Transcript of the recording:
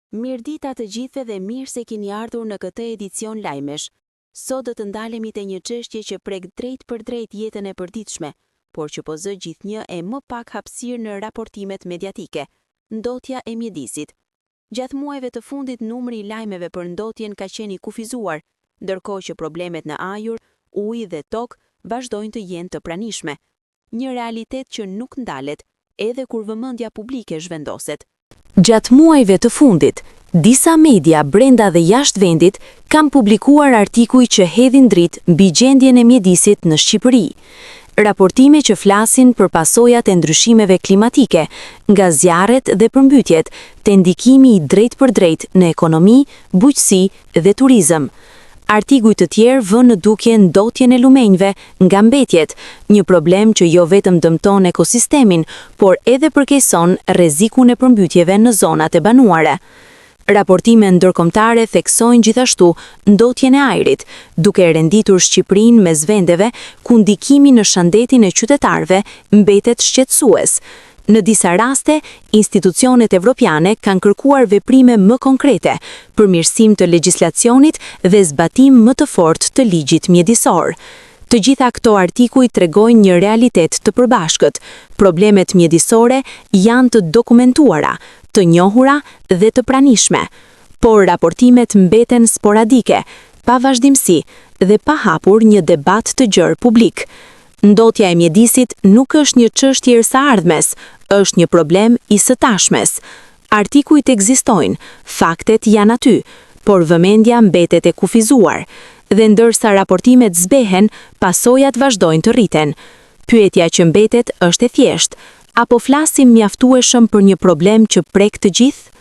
Mirëdita të gjithëve dhe mirë se keni ardhur në këtë edicion lajmesh. Sot do të ndalemi te një çështje që prek drejtpërdrejt jetën e përditshme, por që po zë gjithnjë e më pak hapësirë në raportimet mediatike, ndotja e mjedisit. Gjatë muajve të fundit numri i lajmeve për ndotjen ka qenë i kufizuar, ndërkohë që problemet në ajër, ujë dhe tokë vazhdojnë të jenë të pranishme. Një realitet që nuk ndalet, edhe kur vëmendja publike zhvendoset. Gjatë muajve të fundit, disa media brenda dhe jashtë vendit kanë publikuar artikuj që hedhin dritë mbi gjendjen e mjedisit në Shqipëri. Raportime që flasin për pasojat e ndryshimeve klimatike, nga zjarret dhe përmbytjet, te ndikimi i drejtpërdrejtë në ekonomi, bujqësi dhe turizëm. Artikuj të tjerë vënë në dukje ndotjen e lumenjve nga mbetjet, një problem që jo vetëm dëmton ekosistemin, por edhe përkeqëson rrezikun e përmbytjeve në zonat e banuara. Raportime ndërkombëtare theksojnë gjithashtu ndotjen e ajrit, duke e renditur Shqipërinë mes vendeve ku ndikimi në shëndetin e qytetarëve mbetet shqetësues. Në disa raste, institucionet evropiane kanë kërkuar veprime më konkrete, përmirësim të legjislacionit dhe zbatim më të fortë të ligjit mjedisor. Të gjitha këto artikuj tregojnë një realitet të përbashkët. Problemet mjedisore janë të dokumentuara, të njohura dhe të pranishme. Por raportimet mbeten sporadike, pa vazhdimësi dhe pa hapur një debat të gjerë publik. Ndotja e mjedisit nuk është një çështje e së ardhmes, është një problem i së tashmes. Artikujt ekzistojnë, faktet janë aty, por vëmendja mbetet e kufizuar. Dhe ndërsa raportimet zbehen, pasojat vazhdojnë të rriten. Pyetja që mbetet është e thjeshtë: a po flasim mjaftueshëm për një problem që prek të gjithë?